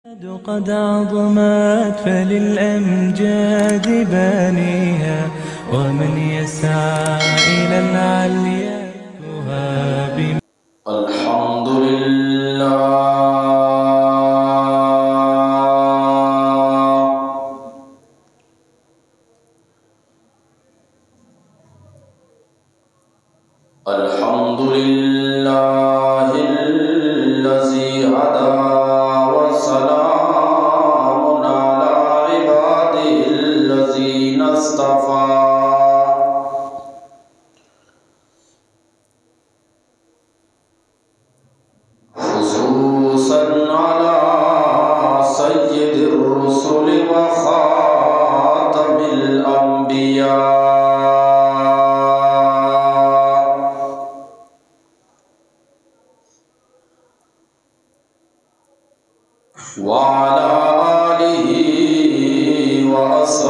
قد عظمت فللأمجاد بانيها، ومن يسعى إلى العليا يهاب. الحمد لله. الحمد لله الذي هدى وسلام على عباده الذين اصطفى. خصوصا على سيد الرسل وخاتم الأنبياء وعلى آله وأصحابه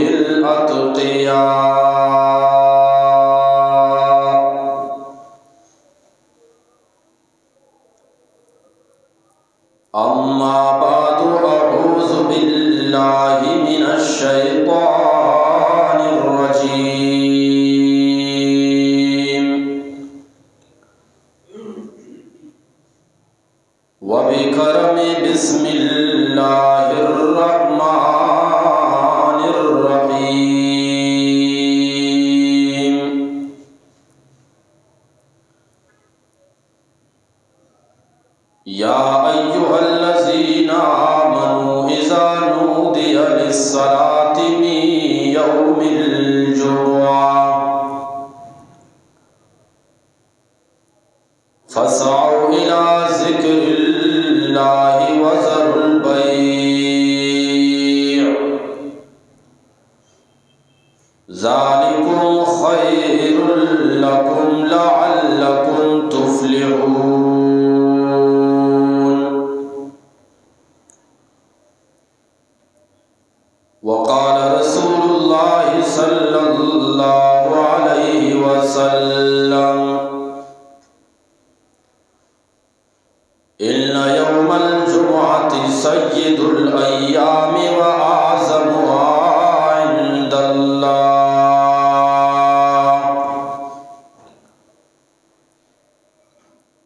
الأتقياء. أما بعد، أعوذ بالله من الشيطان الرجيم. وبكرم بسم الله الرحمن الرحيم. يا أيها الذين آمنوا إذا نودي للصلاة من يوم الجمعة فاسعوا إلى ذكر الله وذروا البيع، ذلكم خير لكم لعلكم تفلحون. وقال رسول الله صلى الله عليه وسلم: إن يوم الجمعة سيد الأيام وأعظمها عند الله.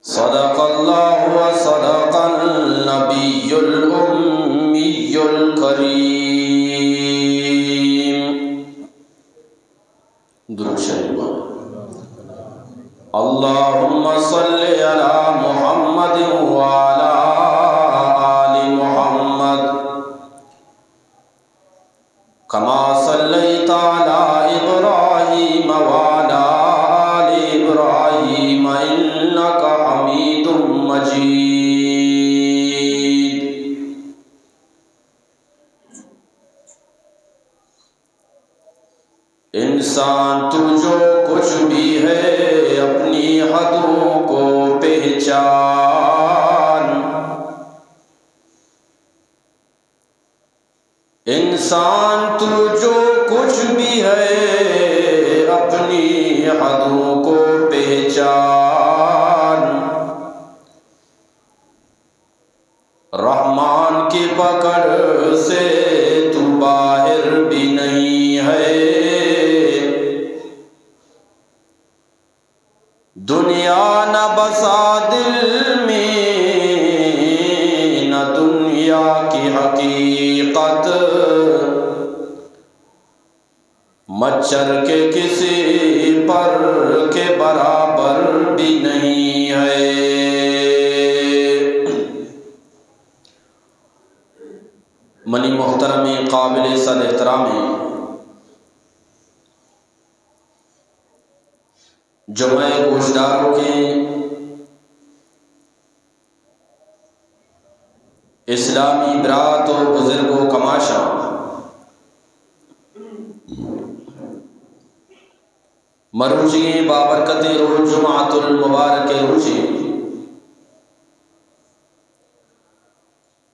صدق الله وصدق النبي الأمي الكريم. درود شریف. اللهم صل على محمد وعلى آل محمد كما صليت على إبراهيم وعلى آل إبراهيم إنك حميد مجيد. انسان تو جو کچھ بھی ہے، اپنی حدوں کو پہچان۔ انسان تو جو کچھ بھی ہے، اپنی حدوں کو پہچان۔ رحمان کی پکڑ سے تو باہر بھی نہیں ہے۔ دنیا نہ بسا دل میں، نہ دنیا کی حقیقت۔ مچھر کے کسی پر کے برابر بھی نہیں ہے۔ منی محترمیں قابل صد احترامیں جمعہ ءِ گوشداروکیں اسلامی برات ءُ بزرگ ءُ کماشاں، مروچیگیں بابرکتیں روچ، جمعۃ المبارک ءِ روچے،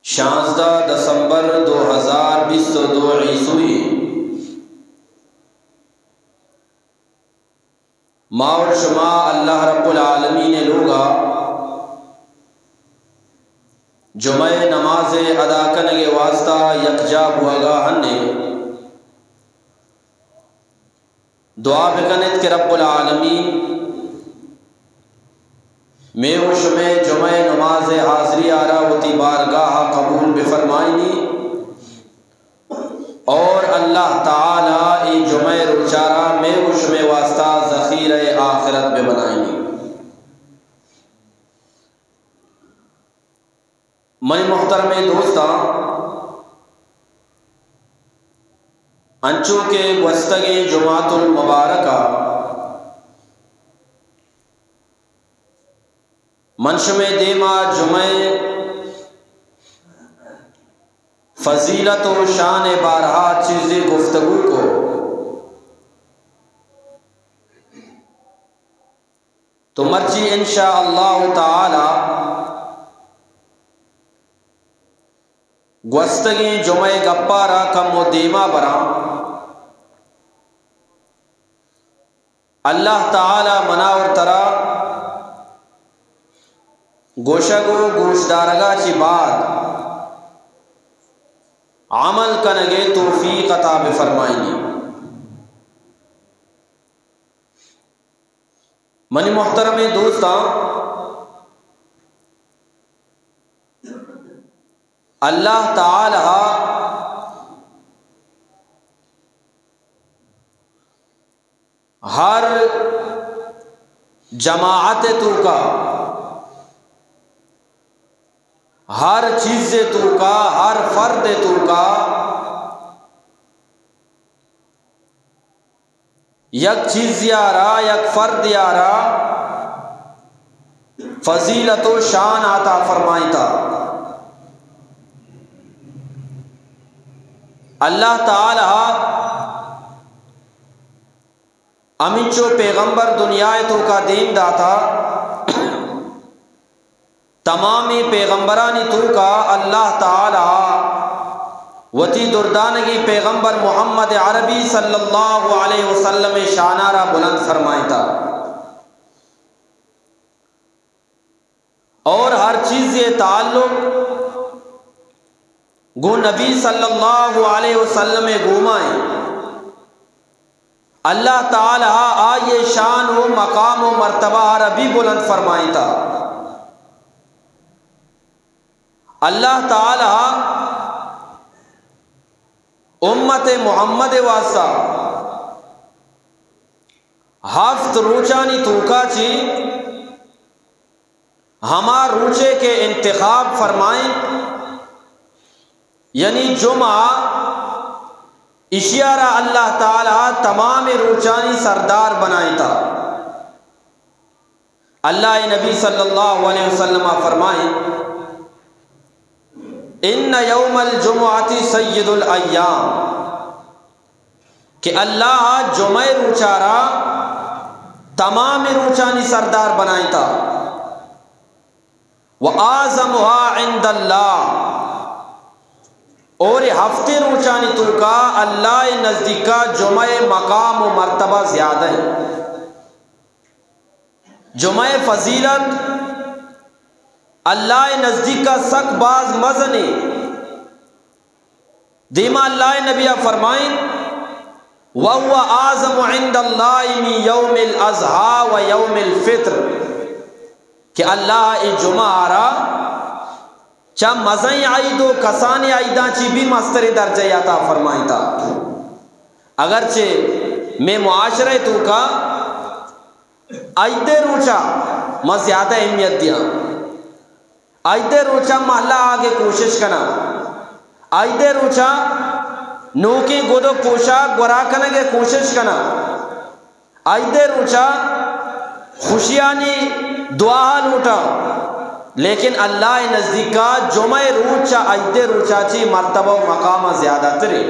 شانزدہ دسمبر دو ہزار بیست ءُ دو عیسوی، ما اور شما اللہ رب العالمین ءِ لوگا جمعہ نماز ادا کنگ واسطہ یکجا بوگا ہنے۔ دعا بکنت کہ رب العالمین مے و شمے جمعہ نماز حاضری آرا وتی بارگاہ قبول بفرمائنی۔ اور اللہ تعالی اے جمعہ روچارا مے و شمے واسطہ ذخیرہ آخرت بہ بنائینی۔ منی محترمیں دوستاں، انچو کہ گوستگیں جمعۃ المبارکہ من شمے دیما جمعہ فضیلت و شان بارہا چیزے گفتگو کو، تو مرچی ان شاء اللہ تعالی گوستگیں جمعہ گپارا کم و دیما براں۔ اللہ تعالی منا اور ترا گوشگ و گوشدارگا چی بعد عمل کنگے توفیق عطا بفرمائینی۔ منی محترمیں دوستاں، اللہ تعالی ہر جماعت توکا، ہر چیز توکا، ہر فرد توکا یک چیزے آرا، یک فردے آرا فضیلت و شان عطا فرمائیتا۔ اللہ تعالی ہمینچو پیغمبر دنیا توکا دیم داتا، تمامی پیغمبرانی توکا اللہ تعالی وتی دردانگی پیغمبر محمد عربی صلی اللہ علیہ وسلم شانارا بلند فرمائیتا۔ اور ہر چیزے تعلق گوں نبی صلی اللہ علیہ وسلم گوما ایں۔ اللہ تعالی آئی شان و مقام و مرتبہ را بھی بلند فرمائیتا۔ اللہ تعالی امت محمد واسطہ ہفت روچانی توکا چی ہما روچے کہ انتخاب فرمائیں، یعنی جمعہ، اشیارا اللہ تعالی تمام روچانی سردار بنائیتا۔ اللہ نبی صلی اللہ علیہ وسلم فرمائیں، ان یوم الجمعۃ سید الایام، کہ اللہ جمعہ روچارا تمام روچانی سردار بنائیتا، و اعظمها عند اللہ، اور ہفتے روچانی توکا اللہ نزدیکا جمعہ مقام و مرتبہ زیادہ ہے۔ جمعہ فضیلت اللہ نزدیکا سک باز مزنے۔ دیما اللہ نبی فرمائیں، وهو اعظم عند اللہ من یوم الاضحی و یوم الفطر، کہ اللہ اے جمعہ آرا چا مزن عید و کسان عیداں چی بھی مستر درجہ عطا فرمائیتا۔ اگرچہ میں معاشرہ توکا عید روچا ما زیادہ اہمیت دیاں۔ عید روچا محلہ آگے کوشش کنا۔ عید روچا نوکیں گد و پوشاک گورا کنگے کوشش کنا۔ عید روچا خوشیانی دعا لوٹا۔ لیکن اللہ نزدیکا جمعہ روچا عید روچا چی مرتبہ و مقام زیادہ ترے۔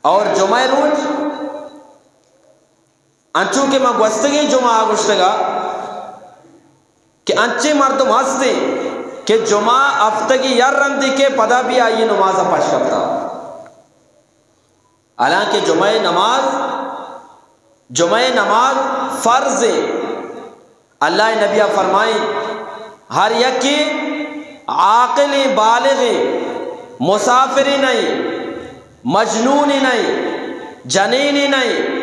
اور جمعہ روچ انچو کہ ما گوستگیں جمعہ گوشتگا کہ انچیں مردم ہستیں کہ جمعہ ہفتگی یر رندی کے پدا بھی آئی نماز پش کرتا۔ حالانکہ جمعہ نماز، جمعہ نماز فرض ہے۔ اللہ نبی فرمائیں، ہر یکی عاقل، بالغ، مسافر نہیں، مجنون نہیں، جنین نہیں،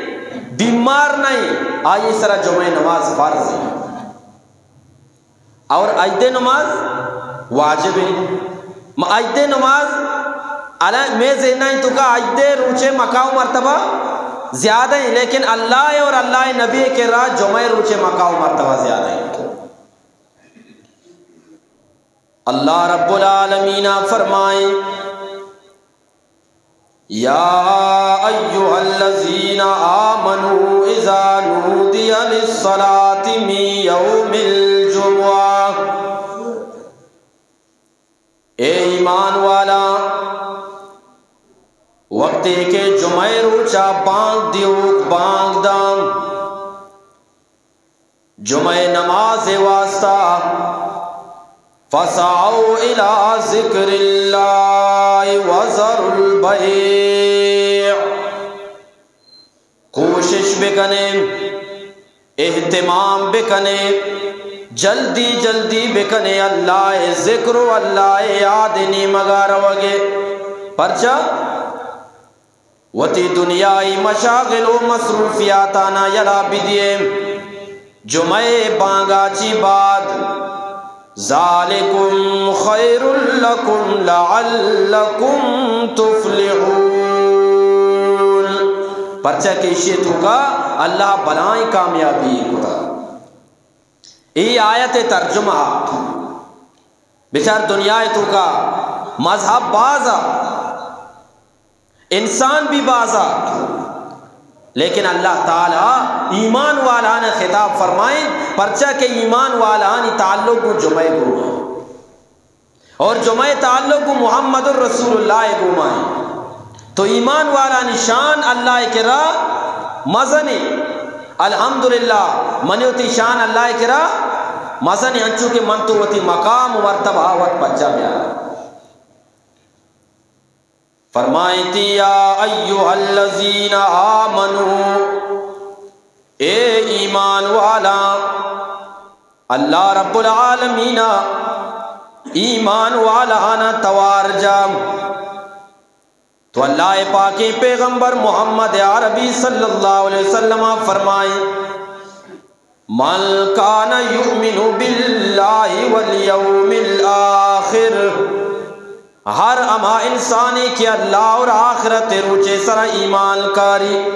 بیمار نہیں، آئی سرا جمعہ نماز فرض ہے۔ اور عید نماز واجب ہے۔ ما عید نماز، الان مئے ذہن ءِ توکا عید روچے مقام و مرتبہ زیادہ ہیں، لیکن اللہ اور اللہ نبی کے را جمعہ روچے مقام و مرتبہ زیادہ ہیں۔ اللہ رب العالمین فرمائیں، یا ایھا الذین آمنوا اذا نودی للصلاة من یوم الجمعہ، اے ایمان والا، وقتے کہ جمعہ روچا بانگ دیوک بانگ داں، جمعہ نماز واسطہ، فسعوا الی ذکر اللہ وذروا البیع، کوشش بکنے، اہتمام بکنے، جلدی جلدی بکنے اللہ ذکر و اللہ یاد نیمگا روگے۔ پرچا؟ وتی دنیائی مشاغل و مصروفیاتانا یلا بدیے۔ جمعہ بانگا چی بعد، ذالکم خیر لکم لعلکم تفلحون، پرچا کہ ایشی توکا اللہ بلائیں کامیابی کتا۔ ای آیت ترجمہ، بچار دنیا توکا مذہب بازا، انسان بھی بازا، لیکن اللہ تعالی ایمان والان خطاب فرمائیں، پرچا کہ ایمان والانی تعلق گوں جمعہ گوما، اور جمعہ تعلق گوں محمد الرسول اللہ گوما ہے۔ تو ایمان والانی شان اللہ کرا مزنی۔ الحمدللہ، منی وتی شان اللہ کرا مزنی، انچو کہ من تو وتی مقام و مرتبہ وت پجا بیار۔ فرمائیتی، یا ایھا الذین آمنوا، اے ایمان والا، اللہ رب العالمین ایمان والانا توار جا۔ تو اللہ پاکیں پیغمبر محمد عربی صلی اللہ علیہ وسلم فرمائیں، من کان یؤمن باللہ والیوم الآخر، ہر ہما انسانی کہ اللہ اور آخرت روچے سرا ایمان کاری،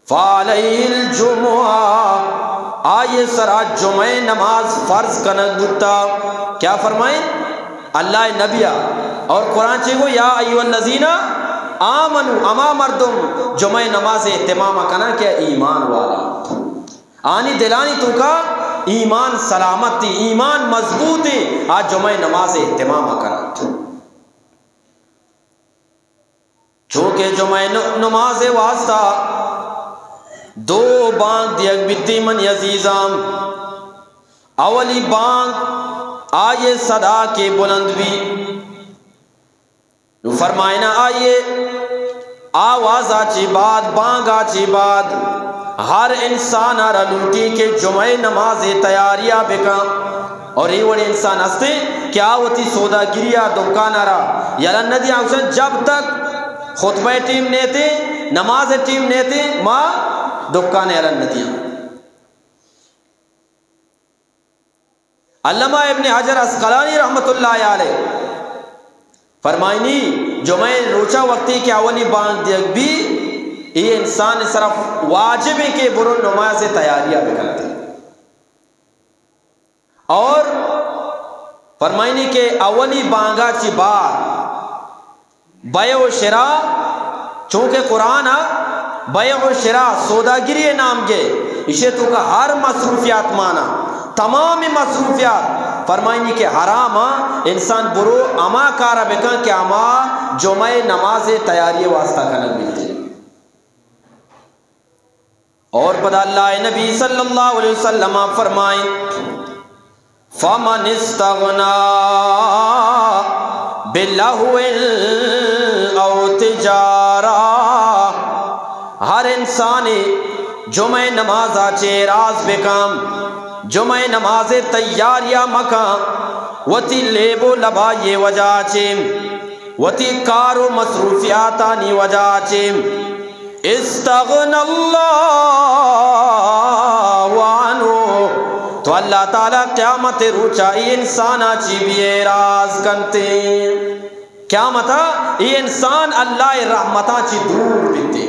فعلیہ الجمعہ، آئی سرا جمعہ نماز فرض کنگ بوتا۔ کیا فرمائیں؟ اللہ نبی اور قرآن چی گو، یا ایھا الذین آمنوا، ہما مردم جمعہ نماز اہتمام کنا کہ ایمان والا۔ آنی دلانی توکا ایمان سلامت تی، ایمان مضبوط تی، آ جمعہ نماز اہتمام کنت۔ چونکہ جمعہ ن-، نماز واسطہ دو بانگ دیگ بیتی منی عزیزاں۔ اولی بانگ آئی صدا کہ بلند بی، نو فرمائنا آئیے، آوازا چی بعد، بانگا چی بعد، ہر انسان را لوٹی کہ جمعہ نماز تیاریا بکن۔ اور یہ وڑے انسان ہستے کہ آ وتی سوداگریا دکانا را یلہ ندیاں، گوشن جب تک خطبہ ٹیم نیتے، نماز ٹیم نیتے، ما دکان یلہ ندیاں۔ علامہ ابن حجر عسقلانی رحمت اللہ علیہ فرمائنی، جمعہ روچا وقتی کہ اولی بانگ دیگ بی، اے انسان سرا واجب ہے کہ برو نماز تیاریا بکنتے۔ اور فرمائنی کہ اولی بانگا چی بعد بیع و شرا، چونکہ قرآن ء بیع و شرا سوداگری نام گے، ایشی توکا ہر مصروفیات مانا، تمام مصروفیات فرمائنی کہ حرام ء، انسان برو ہما کارا بکن کہ ہما جمعہ نماز تیاری واسطہ کنگ بیتے۔ اور پدا اللہ نبی صلی اللہ علیہ وسلم فرمائیں، فمن استغنى بلهو او تجارة، ہر انسانے جمعہ نمازا چہ اعراض بکن، جمعہ نماز تیاریا مکن، وتی لیب و لبائی وجہ چے، وتی کار و مصروفیاتانی وجہ چے، استغنى الله عنه، تو اللہ تعالی قیامت روچا ای انسانا چی بی اعراض کنتے۔ قیامتا ای انسان اللہ رحمتاں چی دور بیتے۔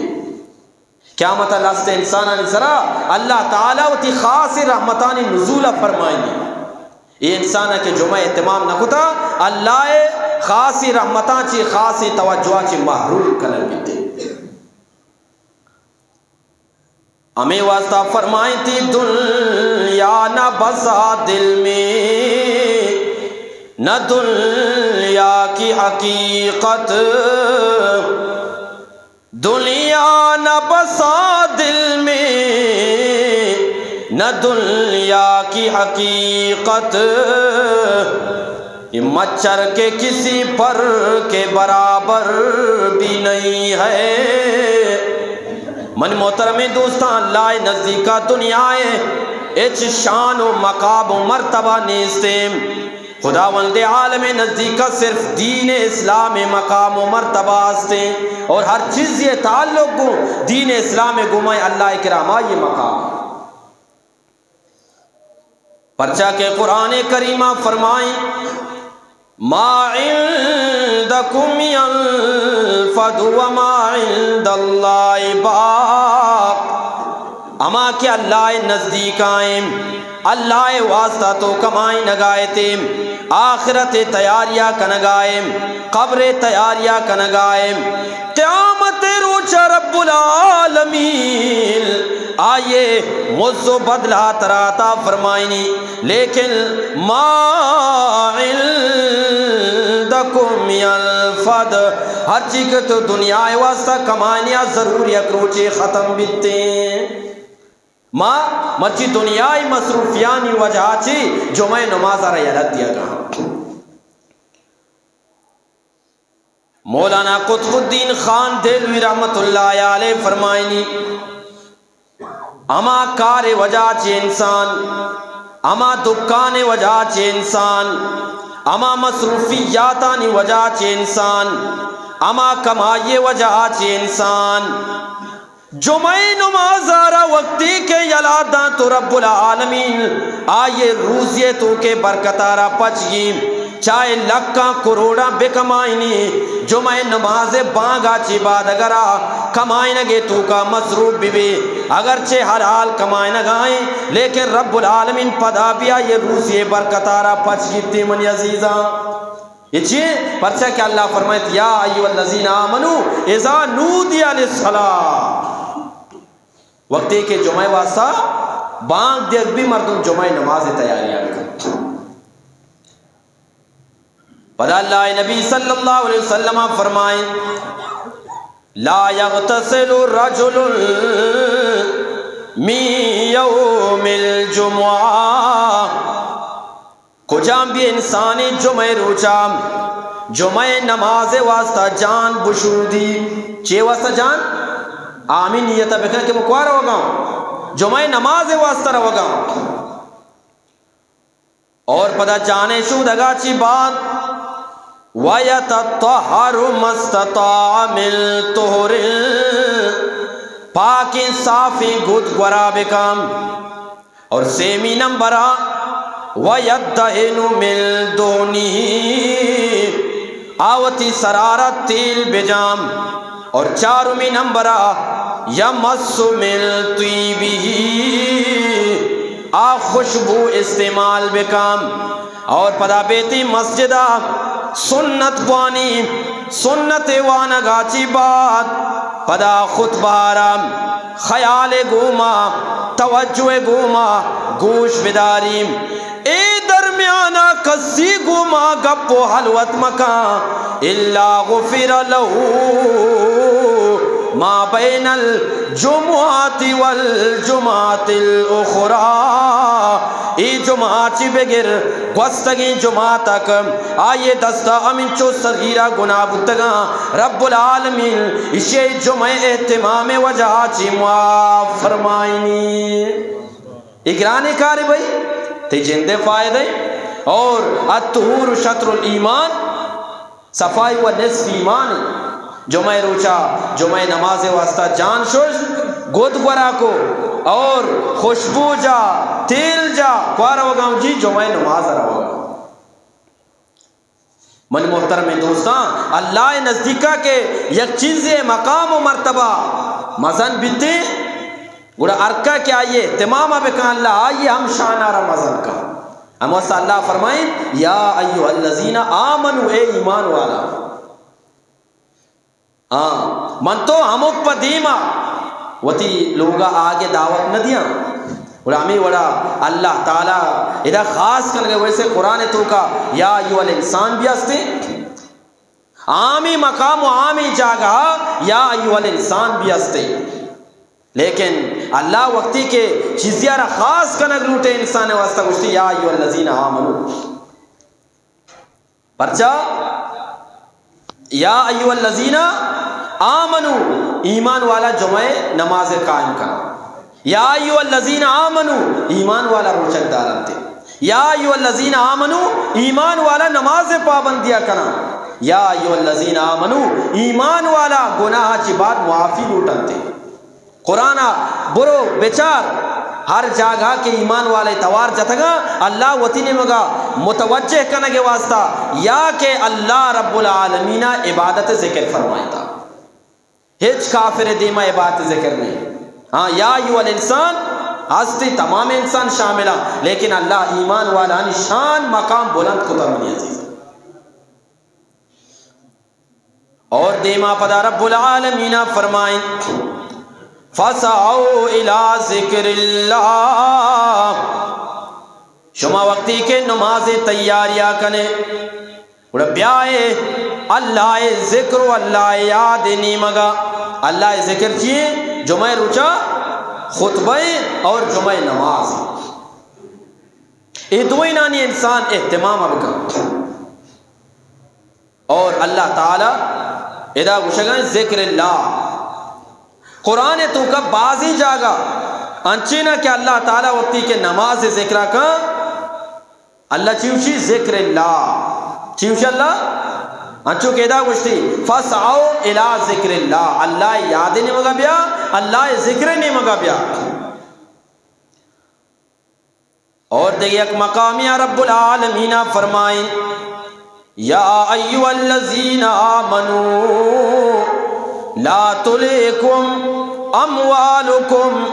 قیامت ء لست انسانانی سرا اللہ تعالی وتی خاص رحمتانی نزول ء فرمائنی۔ اے انسان ء کہ جمعہ اہتمام نہ کتا، اللہ ء خاص رحمتاں چی خاص توجہ چی محروم کنگ بیتے۔ ہمیں واسطہ فرمائیں تھی، دنیا نہ بسا دل میں، نہ دنیا کی حقیقت۔ دنیا نہ بسا دل میں، نہ دنیا کی حقیقت۔ یہ مچھر کے کسی پر کے برابر بھی نہیں ہے۔ من محترم دوستاں، اللہ نزدیکا دنیا ہے، اچ شان و مقام و مرتبہ نیستیں۔ خداوند عالم نزدیکا صرف دین اسلام مقام و مرتبہ ہستے اور ہر چیز یہ تعلق گو دین اسلام گمائے اللہ کرام یہ مقام۔ پرچا کہ قرآن کریمہ فرمائیں، ما عندكم ينفد وما عند الله باق۔ ہما کہ اللہ نزدیکائیں، اللہ ء واسطہ تو کمائینگائے تے، آخرت ء تیاریا کنگائے، قبر ء تیاریا کنگائے، قیامت ء روچ رب العالمین آئیے مز و بدلہ ترا عطا فرمائنی، لیکن ما عندکم ینفد، ہرچی کہ تو دنیا ء واسطہ کمائنیا ضرور یک روچے ختم بیتے۔ ما مرچی دنیای مصروفیانی وجہ چی جمعہ نماز را یلہ دیگا۔ مولانا قطب الدین خان دہلوی رحمت اللہ علیہ فرمائنی، ہما کار وجہ چی انسان، ہما دکان وجہ چی انسان، ہما مصروفیاتانی وجہ چی انسان، ہما کمائی وجہ چی انسان، جمعہ نماز آرا وقتی کہ یلا داں تو رب العالمین آئیے روزی تو کے برکت آرا پچ گی، چاہے لکاں کروڑاں بکمائنی، جمعہ نماز بانگا چی بعد اگر آ کمائنگے تو کا مصروف بی بی، اگرچہ حلال کمائنگائیں، لیکن رب العالمین پدا بیا یہ روزی برکت آرا پچ گیتی منی عزیزاں۔ یہ چی؟ پرچہ کہ اللہ فرمائیت، یا ایھا الذین آمنوا اذا نودی للصلاۃ۔ وقتی کہ جمعہ واسطہ بانگ دیگ بی، مردم جمعہ نماز تیاری بکن۔ پدا اللہ نبی صلی اللہ علیہ وسلم فرمائیں، لا یغتسل رجل من یوم الجمعہ۔ کجام بھی انسانی جمعہ روچا جمعہ نماز واسطہ جان بشودی۔ چے واسطہ جان؟ آمی نیت بکن کہ مکوار روگا، جمعہ نماز واسطہ روگا۔ اور پدا جانے شودگا چی بعد، ویتطہر ما استطاع من طہر، پاکیں صافیں گد گورا بکن۔ اور سیمی نمبر آ، ویدہن من دہنہ، آ وتی سرارا تیل بجام۔ اور چارمی نمبر آ، یمس من طیبہ، آ خوشبو استعمال بکام۔ اور پدا بیتی مسجدا سنت بوانی، سنت وانگا چی بعد پدا خطبہ آرام خیال گوما، توجہ گوما گوش بداریم۔ اے درمیانا کسی گوما گپ و حلوت مکان، الا غفر له ما بین الجمعۃ والجمعۃ الاخری۔ اے جمعہ چی بگر گوستگیں جمعہ تک آئیے دستا ہمینچو صغیرہ گناہ بوتگاں، رب العالمین ایشی جمعہ اہتمام وجہ چی معاف فرمائنی۔ اے گرانیں کارے بھئی، تئی جندے فائدہ ایں۔ اور الطہور شطر الایمان، صفائی و نصف ایمان۔ جمعہ روچا جمعہ نماز واسطہ جان شش، گد گورا کو اور خوشبو جا، تیل جا، کوا روگا جی؟ جمعہ نماز روگا۔ من محترم دوستاں، اللہ نزدیکا کہ یک چیزے مقام و مرتبہ مزن بیتے، گڑا ہرکا کہ آئی اہتمام بکن، اللہ آئی ہم شان را مزن کن۔ ہم واسطہ اللہ فرمائیں، یا ایھا الذین آمنوا، اے ایمان والا۔ ہاں، من تو ہمک پہ دیما وتی لوگا آگے دعوت نہ دیاں۔ گڑا ہمیں وڑا اللہ تعالی ادا خاص کنگے، ویسے قرآن توکا یا ایھا الانسان بھی ہستے، عامی مقام و عامی جاگہ یا ایھا الانسان بھی ہستے۔ لیکن اللہ وقتی کہ چیزیا را خاص کنگ لوٹے انسان واسطہ گوشتی، یا ایھا الذین آمنوا۔ پرچا؟ یا ایھا الذین آمنوا، ایمان والا جمعہ نماز قائم کنا۔ یا ایھا الذین آمنوا، ایمان والا روچگ دارنتے۔ یا ایھا الذین آمنوا، ایمان والا نماز پابندیا کنا۔ یا ایھا الذین آمنوا، ایمان والا گناہ چی بعد معافی لوٹنتے۔ قرآن ء برو بچار، ہر جاگہ کہ ایمان والے توار جتگاں، اللہ وتی نیمگا متوجہ کنگ واسطہ یا کہ اللہ رب العالمین ء عبادت ذکر فرمائتا۔ ہچ کافر دیما عبادت ذکر نہیں۔ ہاں، یا ایھا الانسان ہستی، تمام انسان شامل ہیں، لیکن اللہ ایمان والانی شان مقام بلند کتا منی عزیز۔ اور دیما پدا رب العالمین فرمائیں، فسعوا الی ذکر اللہ، شما وقتی کہ نماز تیاریا کنے، گڑا بیائے اللہ ذکر و اللہ یاد نیمگا۔ اللہ ذکر چیئے؟ جمعہ روچا خطبہ اور جمعہ نماز، اے دوئینانی انسان اہتمام بکن۔ اور اللہ تعالی ادا گوشگا ذکر اللہ۔ قرآن توکا بازی جاگہ انچینا کہ اللہ تعالی وقتی کہ نماز ذکرہ کن، اللہ چیوشی؟ ذکر اللہ۔ چیوشی اللہ؟ انچو کہ ادا گوشتی، فسعوا الی ذکر اللہ، اللہ یاد نیمگا بیا، اللہ ذکر نیمگا بیا۔ اور دگہ یک مقامیا رب العالمین فرمائیں، یا ایھا الذین آمنوا لا تلھکم اموالکم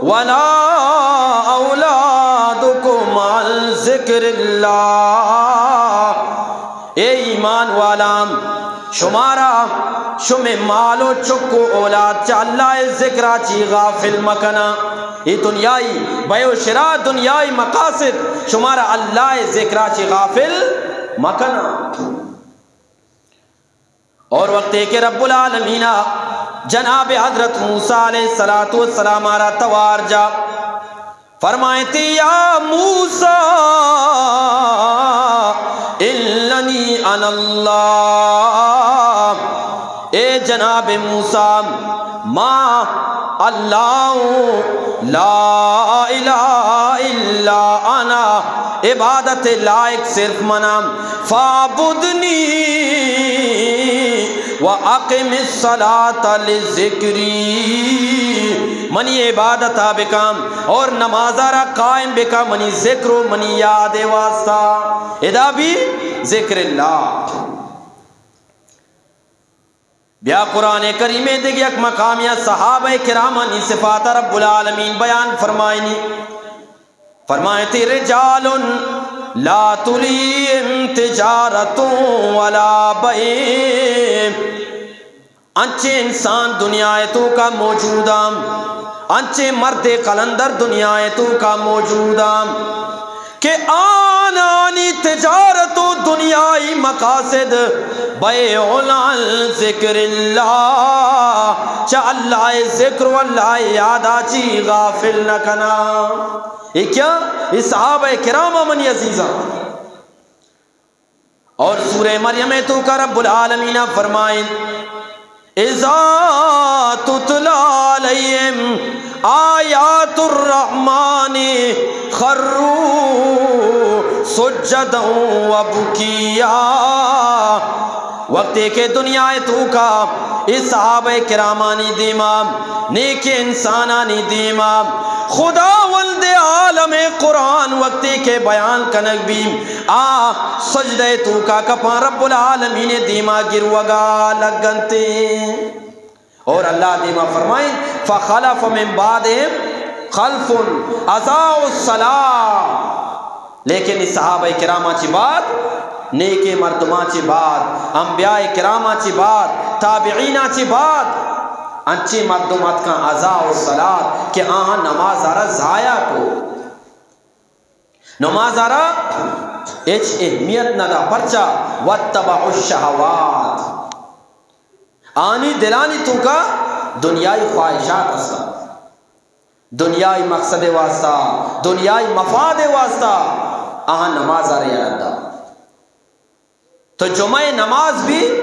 ولا اولادکم عن ذکر اللہ۔ اے ایمان والام، شمارا شمے مال و چک و اولاد چہ اللہ ذکرا چی غافل مکنا۔ اے دنیائی بے و شرا، دنیائی مقاصد شمارا اللہ ذکرا چی غافل مکنا۔ اور وقتے کہ رب العالمین جناب حضرت موسی علیہ الصلوۃ والسلام را توار جا، فرمائیتی، یا موسی اننی انا اللہ، اے جناب موسی، ما اللہ ہوں، لا الہ الا انا، عبادت لائق صرف منا، فاعبدنی و اقم الصلاۃ لذکری، منی عبادتا بکن اور نمازا را قائم بکن منی ذکر و منی یاد واسطہ۔ ادا بھی ذکر اللہ۔ بیا قرآن کریم دگہ یک مقامیا صحابہ کرامانی صفات رب العالمین بیان فرمائنی۔ فرمائیتی، رجال لا تلہم تجارت ولا بیع، انچیں انسان دنیا ء توکا موجود آں، انچیں مرد قلندر دنیا ء توکا موجود آں کہ آنانی تجارت و دنیائی مقاصد بیع عن ذکر اللہ، چہ اللہ ء ذکر و اللہ ء یادا چی غافل نہ کناں۔ اے کیا؟ اے صحابہ کرام منی عزیزاں۔ اور سورہ مریم ء توکا رب العالمین فرمائیں، اذا تتلی علیہم آیات الرحمن خروا سجدا و بکیا۔ وقتی کہ دنیا توکا اے صحابہ کرامانی دیما، نیک انسانانی دیما، خداوند عالم قرآن وقتی کہ بیان کنگ بی، آ سجدہ توکا کپاں، رب العالمین دیما گروگا لگنتے۔ اور اللہ دیما فرمائیں، فخلف من بعدهم خلف اضاعوا الصلاة۔ لیکن اے صحابہ کراماں چی بعد، نیکیں مردماں چی بعد، انبیاء کراماں چی بعد، تابعیناں چی بعد، انچیں مردم اتکاں اضاعوا الصلاة کہ آہاں نماز ءَ را ضائع کو۔ نماز ءَ را ہچ اہمیت نہ دا، پرچا؟ واتبعوا الشہوات۔ آنی دلانی توکا دنیائی خواہشات ہستا، دنیائی مقصد واسطہ، دنیائی مفاد واسطہ آہاں نماز ءَ را یلہ دا۔ تو جمعہ نماز بی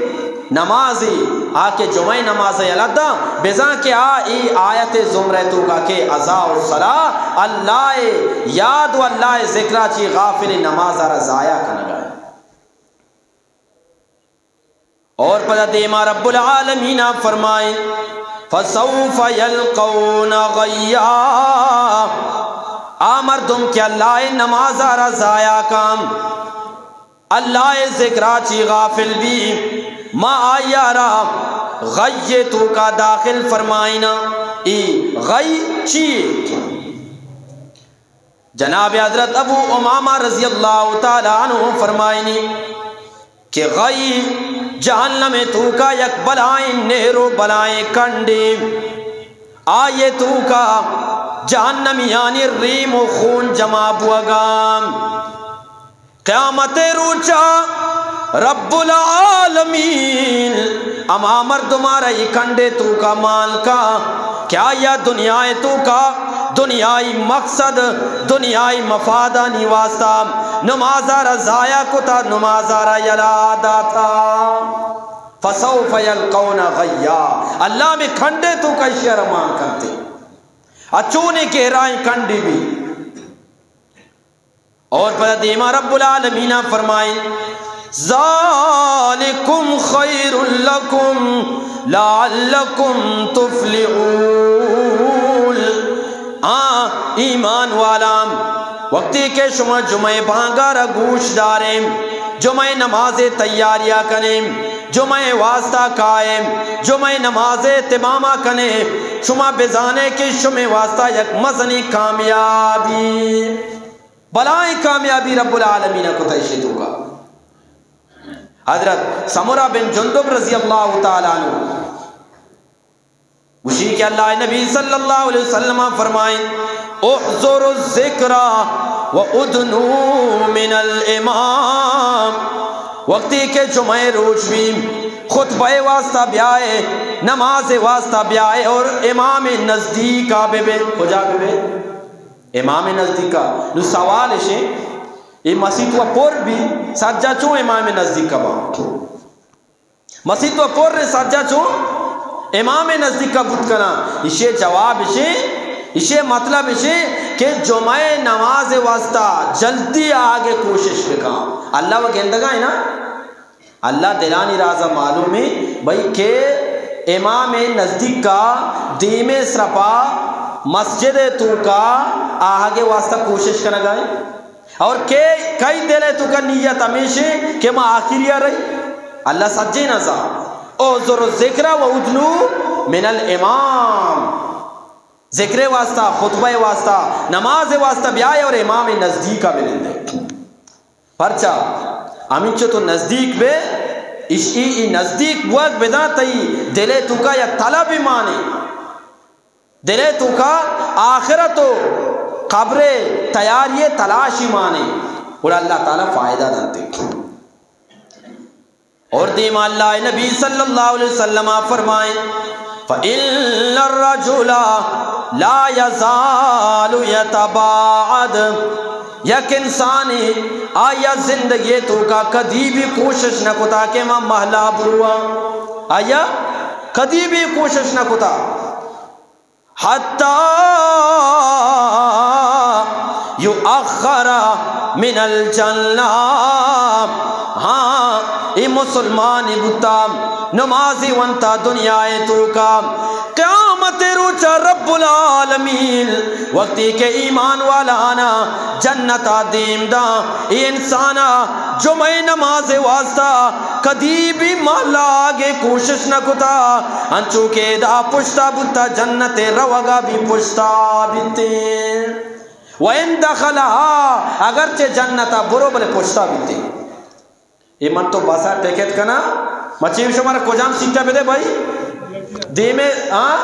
نمازی، آ کہ جمعہ نماز یلہ دا، بزاں کہ آ ای آیت زمرہ توکا کہ اضاعوا الصلاة، اللہ یاد و اللہ ذکرا چی غافل، نماز ءَ را ضائع کنگا۔ اور پدا دیما رب العالمین فرمائیں، فسوف یلقون غیا۔ آ مردم کہ اللہ نماز ءَ را ضائع کام، اللہ ذکرا چی غافل بی، ما آئی ءَ را غی توکا داخل فرمائنا۔ ای غی چی؟ جناب حضرت ابو امامہ رضی اللہ تعالی عنہ فرمائنی کہ غی جہنم توکا یک بلائیں نہر و بلائیں کنڈے، آئی توکا جہنمیانی ریم و خون جمع بوگا۔ قیامت روچا رب العالمین ہما مردمارا ای کنڈے توکا مان کا کہ آیا دنیا توکا دنیائی مقصد، دنیائی مفادانی واسطہ نمازا را ضائع کتا، نمازا را یلا داتا۔ فسوف یلقون غیا۔ اللہ میں کنڈے توکا اشیارا مان کرتے۔ اچونے گہرائیں کنڈی بھی۔ اور پدا دیما رب العالمین فرمائیں، ذالکم خیر لکم لعلکم تفلحون۔ آ ایمان والام، وقتی کہ شما جمعہ بانگا را گوش داریں، جمعہ نماز تیاریا کنیں، جمعہ واسطہ کائیں، جمعہ نماز تماما کنیں، شما بزانے کہ شمے واسطہ یک مزنی کامیابی۔ بلائیں کامیابی رب العالمین ءَ کتا ایشی توکا۔ حضرت سمرہ بن جندب رضی اللہ تعالی عنہ گوشی کہ اللہ نبی صلی اللہ علیہ وسلم فرمائیں، احضروا الذکر و ادنوا من الامام۔ وقتی کہ جمعہ روچ بی، خطبہ واسطہ بیائے، نماز واسطہ بیائے اور امام نزدیکا ببے۔ کجا ببے؟ امام نزدیکا۔ نو سوال اشے، اے مسیت و پر بی، سجا چون امام نزدیکا با؟ مسیت و پر سجا چون امام نزدیکا بوت کنا؟ اشے جواب اشے، اشے مطلب اشے کہ جمعہ نماز واسطہ جلدی آگے کوشش بکا۔ اللہ و گندگا ہے نا؟ اللہ دلانی رازا معلوم ہے بھئی کہ امام نزدیکا دیمے سرپا مسجد توکا آہگے واسطہ کوشش کنگا ہے۔ اور کہ کئی دل توکا نیت ہمیشے کہ ما آخری رہی، اللہ سجے نہ زان۔ احضروا الذکر و ادنوا من الامام۔ ذکر واسطہ، خطبہ واسطہ، نماز واسطہ بیائے اور امام نزدیکا بنندے۔ پرچا؟ ہمینچو تو نزدیک بے، اش-، ای، ای نزدیک بوگ بداں تئی دلے توکا یا طلب مانے، دلے توکا آخرت و قبر تیاری تلاشی مانے، گڑا اللہ تعالی فائدہ دنتے۔ اور دیما اللہ نبی صلی اللہ علیہ وسلم فرمائیں، فإن الرجل لا يزال يتباعد۔ یک انسانے آیا زندگی توکا کدی بھی کوشش نہ کتا کہ ما مہلا برواں۔ آیا کدی بھی کوشش نہ کتا۔ حتی یؤخر من الجنہ۔ ہاں، اے مسلمانے بوتا، نمازے ونتا دنیا ءِ توکا۔ قیامت ءِ روچا رب العالمین وقتی کہ ایمان والانا جنتا دیم دا، اے انسانا جمعہ نماز ءِ واسطہ کدی بھی مالا آگے کوشش نہ کتا، انچو کہ ادا پشتا بوتا، جنت ءِ روگا بھی پشتا بیتے۔ وَإِنْ دَخَلَهَا، اگرچہ جنتا برو بلے پشتا بیتے۔ اے من تو بسا ٹکٹ کنا، مچی شمارا کجام سیٹا بدے بھائی؟ دیمے، ہاں؟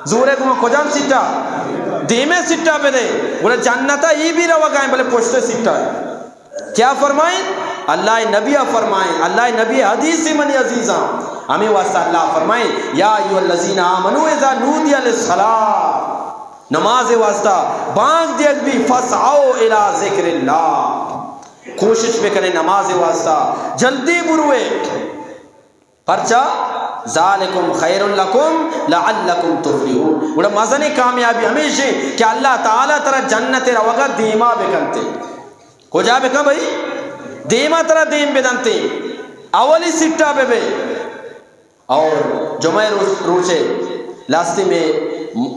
زورے گما کجام سیٹا؟ دیمے سیٹا بدے۔ گڑا جنتا ای بھی روگا ایں بلے پشتے سیٹا ایں۔ کیا فرمائیں؟ اللہ نبی فرمائیں، اللہ نبی حدیث منی عزیزاں، ہمیں واسطہ اللہ فرمائیں، یا ایھا الذین آمنوا اذا نودی للصلاۃ، نماز واسطہ بانگ دیگ بھی، فاسعوا الی ذکر اللہ، کوشش بکنے نماز واسطہ، جلدی بروے۔ پرچا؟ ذالکم خیر لکم لعلکم تفلحون۔ گڑا مزنیں کامیابی ہمیش ایں کہ اللہ تعالی ترا جنت ءِ روگا دیما بکنتے۔ کجا بکن بھائی؟ دیما ترا دیم بدنتے۔ اولی سیٹا ببے۔ اور جمعہ روچ، روچے لاستی میں،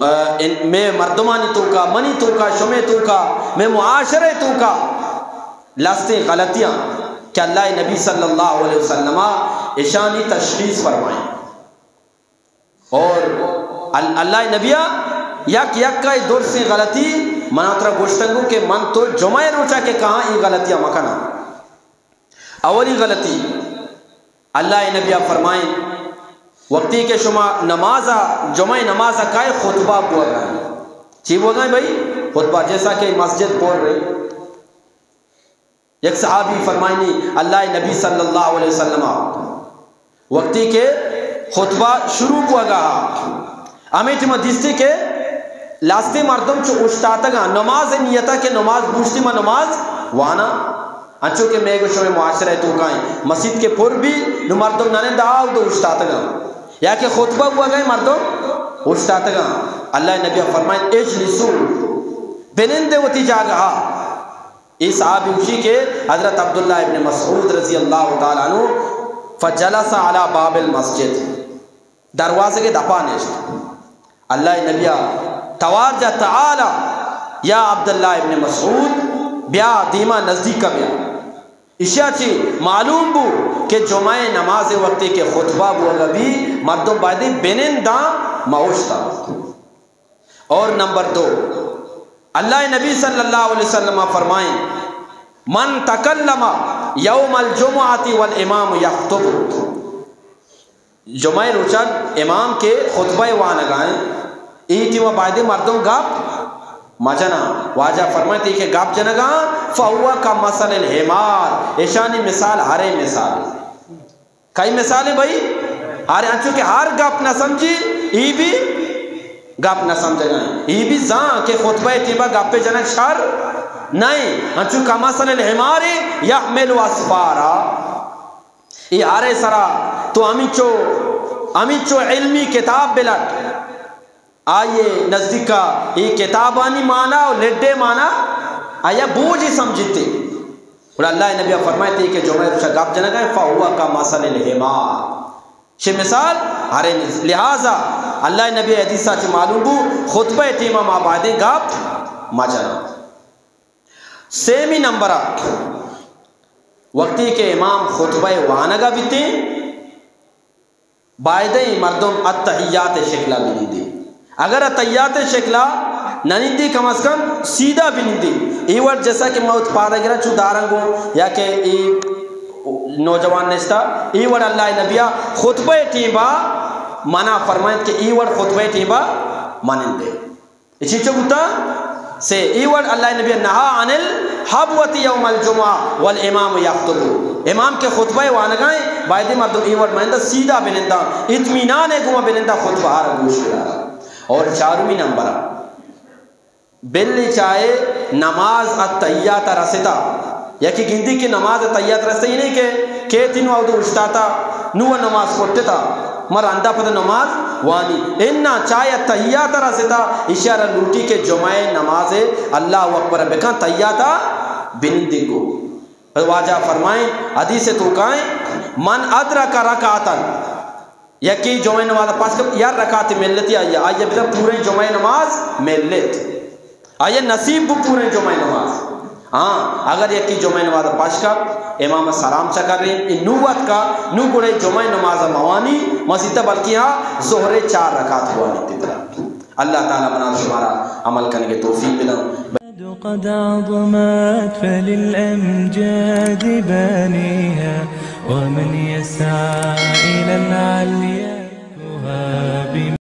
آ، ان، میں مردمانی توکا، منی توکا، شمے توکا، میں معاشرے توکا لاستی غلطیاں کہ اللہ نبی صلی اللہ علیہ وسلم اشانی تشخیص فرمائیں۔ اور ال-، اللہ نبیا یک یک کا درسیں غلطی منا ترا گوشتنگو کہ من تو جمعہ روچا کہ کہاں ای غلطیاں مکنا۔ اولی غلطی، اللہ نبیا فرمائیں، وقتی کہ شما نمازا، جمعہ نمازا کائے خطبہ بوگا ایں۔ چی بوگا ایں بھائی؟ خطبہ، جیسا کہ مسجد پر رہے۔ یک صحابی فرمائنی، اللہ نبی صلی اللہ علیہ وسلم وقتی کہ خطبہ شروع بوگا، ہمیں ٹیما دیستی کہ لاستی مردم چو اشتاتگاں، نماز نیتا کہ نماز بوشتی ما نماز وانا، انچو کہ میں گو شمے معاشرہ توکائیں، مسیت کے پر بھی نو مردم ننے دا دو اشتاتگاں، یا کہ خطبہ بوگا ایں مردم اشتاتگاں۔ اللہ نبی فرمائیں، اجلسو، بنندے وتی جاگہا۔ اے صحابی گوشی کہ حضرت عبداللہ ابن مسعود رضی اللہ تعالی عنہ فجلس علی باب المسجد، دروازے کے دپا نشت۔ اللہ نبیا توار جا، تعالی یا عبداللہ ابن مسعود، بیا دیما نزدیک بیا۔ اشیا چی معلوم بو کہ جمعہ نماز وقتی کہ خطبہ بوگا بی مردم بایدی بننداں، مہ اوشتا۔ اور نمبر دو، اللہ نبی صلی اللہ علیہ وسلم فرمائیں، من تکلم یوم الجمعۃ والامام یخطب، جمعہ روچا امام کے خطبہ وانگائیں، ای ٹیما بایدے مردم گپ مجنا۔ واجہ فرمائیں، تی کہ گپ جنگا، فہو کمثل الحمار، اشانی مثال ہرے مثال۔ کئی مثال ایں بھائی؟ ہر انچو کہ ہر گپ نہ سمجھی، ای بھی گپ نہ سمجھگا ایں۔ ای بھی زان کہ خطبہ ٹیما گپ جنگ شر نہیں۔ انچو کمثل الحمار یحمل اسفارا۔ ای ہرے سرا تو ہمینچو، ہمینچو علمی کتاب بلٹ۔ آئی نزدیکا اے کتابانی معنی و لڈے معنی آیا بوجی سمجھتے۔ گڑا اللہ نبی فرمائیتے کہ جمعہ روچا گپ جنگا ایں، فہو کمثل الحمار۔ چہ مثال ہرے مثال۔ لہذا اللہ نبی حدیثا چہ معلوم بو، خطبہ ٹیما ما بایدیں گپ مجنا۔ سیمی نمبرا، وقتی کہ امام خطبہ وانگا بیتے، بایدیں مردم التحیات شکلا بنندی۔ اگر التحیات شکلا ننندی، کم از کم سیدھا بنندی۔ ای وڑ جیسا کہ موت پادا گرا چو دارنگو یا کہ ای نوجوان نشتا، ای وڑ اللہ نبیا خطبہ ٹیما منع فرمائیت کہ ای وڑ خطبہ ٹیما منندے۔ اچی چو بوتا؟ سے، ای وڑ اللہ نبی نہا عن الحبوۃ یوم الجمعہ والامام یخطب۔ امام کہ خطبہ وانگا ایں، بایدیں مردم ای وڑ منندا سیدھا بنندا، اطمینان گوما بنندا خطبہ آرا گوش بدارا۔ اور چارمی نمبرا، بلی چاہے نماز التحیات رستا، یکی گندی کہ نماز التحیات رستا، ای نہیں کہ کیتی نو اودو اشتاتا، نو نماز کٹتا، مر اندا پد نماز وانی۔ انا چایا تحیات رستا، اشارہ لوٹی کہ جمعہ نماز اللہ اکبر بکن، تحیات بنندی کو۔ واجہ فرمائیں حدیث توکائیں، من ادرک رکعتا، یکی جمعہ نماز پاس کپ یا رکعت ملتی آیا، آیا بدا پورے جمعہ نماز ملت۔ آئی نصیب بو پوریں جمعہ نماز۔ ہاں، اگر یکی جمعہ نماز پش کپ، امام سلام چکریں، اے نو وت کا، نو گڑے جمعہ نماز موانی مسیت، بلکہ ہاں ظہر چار رکعت بوانی تترا۔ اللہ تعالی منا شمارا عمل کرنے کے توفیق بدن۔ قد عظمت فللأمجاد بانيها، ومن يسعى إلى العلي